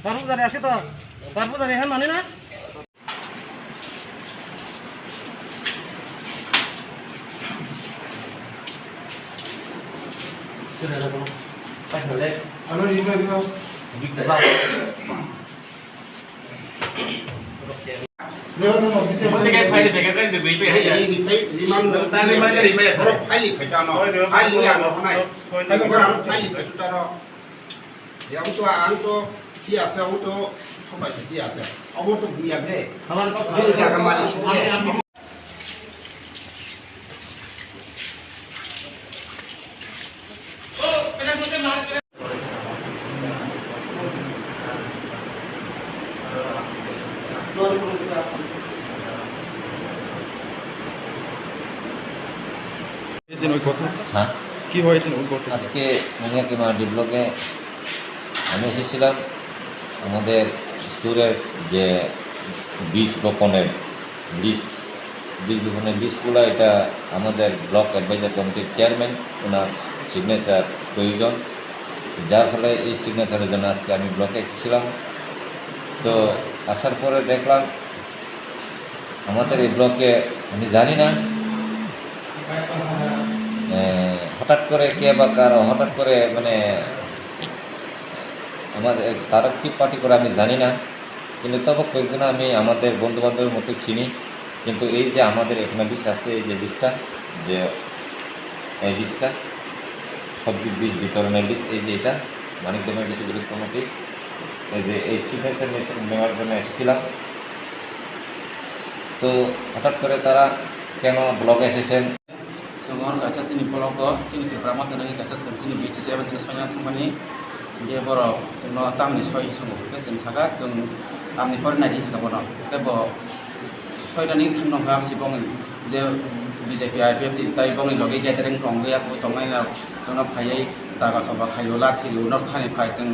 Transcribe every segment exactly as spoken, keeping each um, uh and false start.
Bar pujari asik to, bar pujari hai mani na? Yang to ang to ti ase, ang to sobai ti ase. Abo to buya bre. Bini jaga malik se bre. হয়েছেন ওই ঘটনা? হ্যাঁ। কি হয়েছেন ওই ঘটনা? আজকে মুনিয়া কিমাডি ব্লকে আমি এসেছিলাম, আমাদের স্টোরের যে বীজ বপনের লিস্ট, বীজ বপনের লিস্টগুলো, এটা আমাদের ব্লক অ্যাডভাইজার কমিটির চেয়ারম্যান, ওনার সিগনেচার প্রয়োজন, যার ফলে এই সিগনেচারের জন্য আজকে আমি ব্লকে এসেছিলাম। তো আসার পরে দেখলাম আমাদের এই ব্লকে, আমি জানি না, এ, হঠাৎ করে কে বা কার, হঠাৎ করে মানে আমাদের তারা কি পার্টি করে আমি জানি না, কিন্তু তবে কয়েকজন আমি আমাদের বন্ধু বান্ধবের মতো চিনি। কিন্তু এই যে আমাদের এখানে লিস্ট আছে, এই যে লিস্টটা, যে এই লিস্টটা সবজি বীজ বিতরণের লিস্ট, এই যে এটা মানিক ডেমের কিছু ভিলেজ কমিটি, এই যে এই সিগনেচার নেওয়ার জন্য এসেছিলাম। তো হঠাৎ করে তারা কেন ব্লকে এসেছেন? Chwng oro kaisa chini blogo, chini Tipra Motha nangwi kaisa chwng chini B C C M tini soina thangmani, hinkhe borok chwngno tamni soi chwngo, hinkhe chwng saka chwng tamni pore naidi saka bono, hinkhe bo soinani thang nongkha, amsi bongni je B J P I P F T tai bongni logi gathering tongwi yakwi tongnai rok chwngno phaiwi daga soba khaio, lathi rio, northani phai chwng,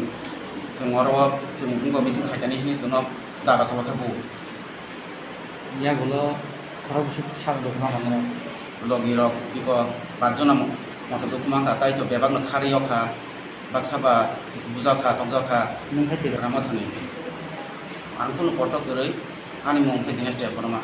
chwng oro chwng wngkha meeting khaikani hinwi chwngno daga soba khe bu. Yagulo khorok bwswk sak dukma hwnwi. Logi rok iko pach jona mo-, moto dukma wngkha, tai to bebak no kharwi o kha, baksa ba buja kha, tokjak kha. Nwng khai twi rama thani. Ang kunu kotor kwrwi, ani mung khe Dinesh Debbarma.